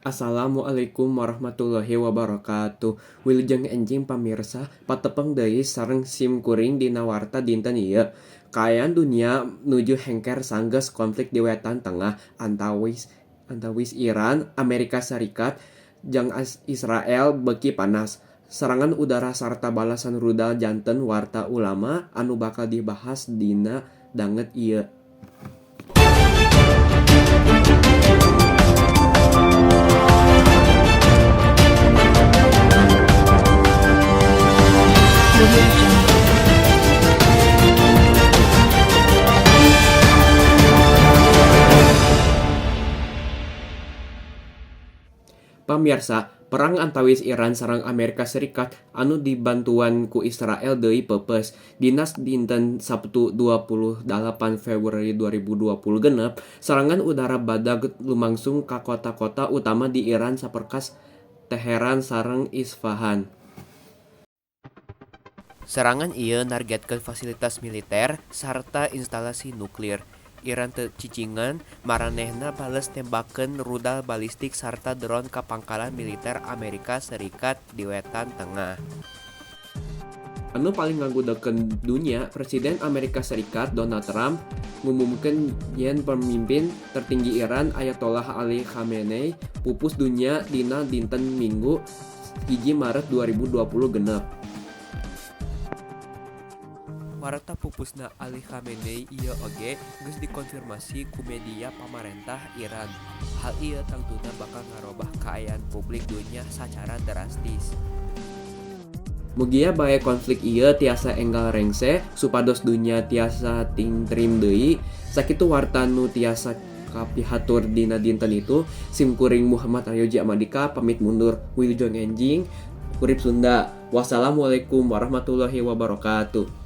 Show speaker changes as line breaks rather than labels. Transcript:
Assalamualaikum warahmatullahi wabarakatuh. Wilujeng enjing pamirsa, patepang deui sareng sim kuring dina warta dinten ieu. Kaayaan dunia nuju hengker sanggeus konflik di Wetan Tengah antawis antawis Iran, Amerika Serikat jeung Israel beuki panas. Serangan udara sarta balasan rudal janten warta ulama anu bakal dibahas dina danget ieu. Pamirsa, perang antawis Iran sareng Amerika Serikat anu dibantuan ku Israel deui peupeus. Dina dinten Sabtu 28 Februari 2026, serangan udara badag lumangsung ka kota-kota utama di Iran saperkas Teheran sareng Isfahan. Serangan ieu nargetkeun fasilitas militer sarta instalasi nuklir. Iran teu cicingan, maranehna bales nembakeun rudal balistik sarta drone ka pangkalan militer Amerika Serikat di Wetan Tengah. Anu paling ngagudegkeun dunya, Presiden Amerika Serikat Donald Trump ngumumkeun yen pemimpin tertinggi Iran Ayatollah Ali Khamenei pupus dunya dina dinten Minggu 1 Maret 2026. Warta pupusna Ali Khamenei ieu oge geus dikonfirmasi ku media pamarentah Iran. Hal ieu tangtuna bakal ngarobah kaayaan publik dunya sacara drastis. Mugia bae konflik ieu tiasa enggal rengse supados dunya tiasa tintrim deui. Sakitu warta nu tiasa kapihatur dina dinten itu. Sim kuring Muhammad Aryoji Amadika pamit mundur. Wilujeng enjing, Urip Sunda. Wassalamualaikum warahmatullahi wabarakatuh.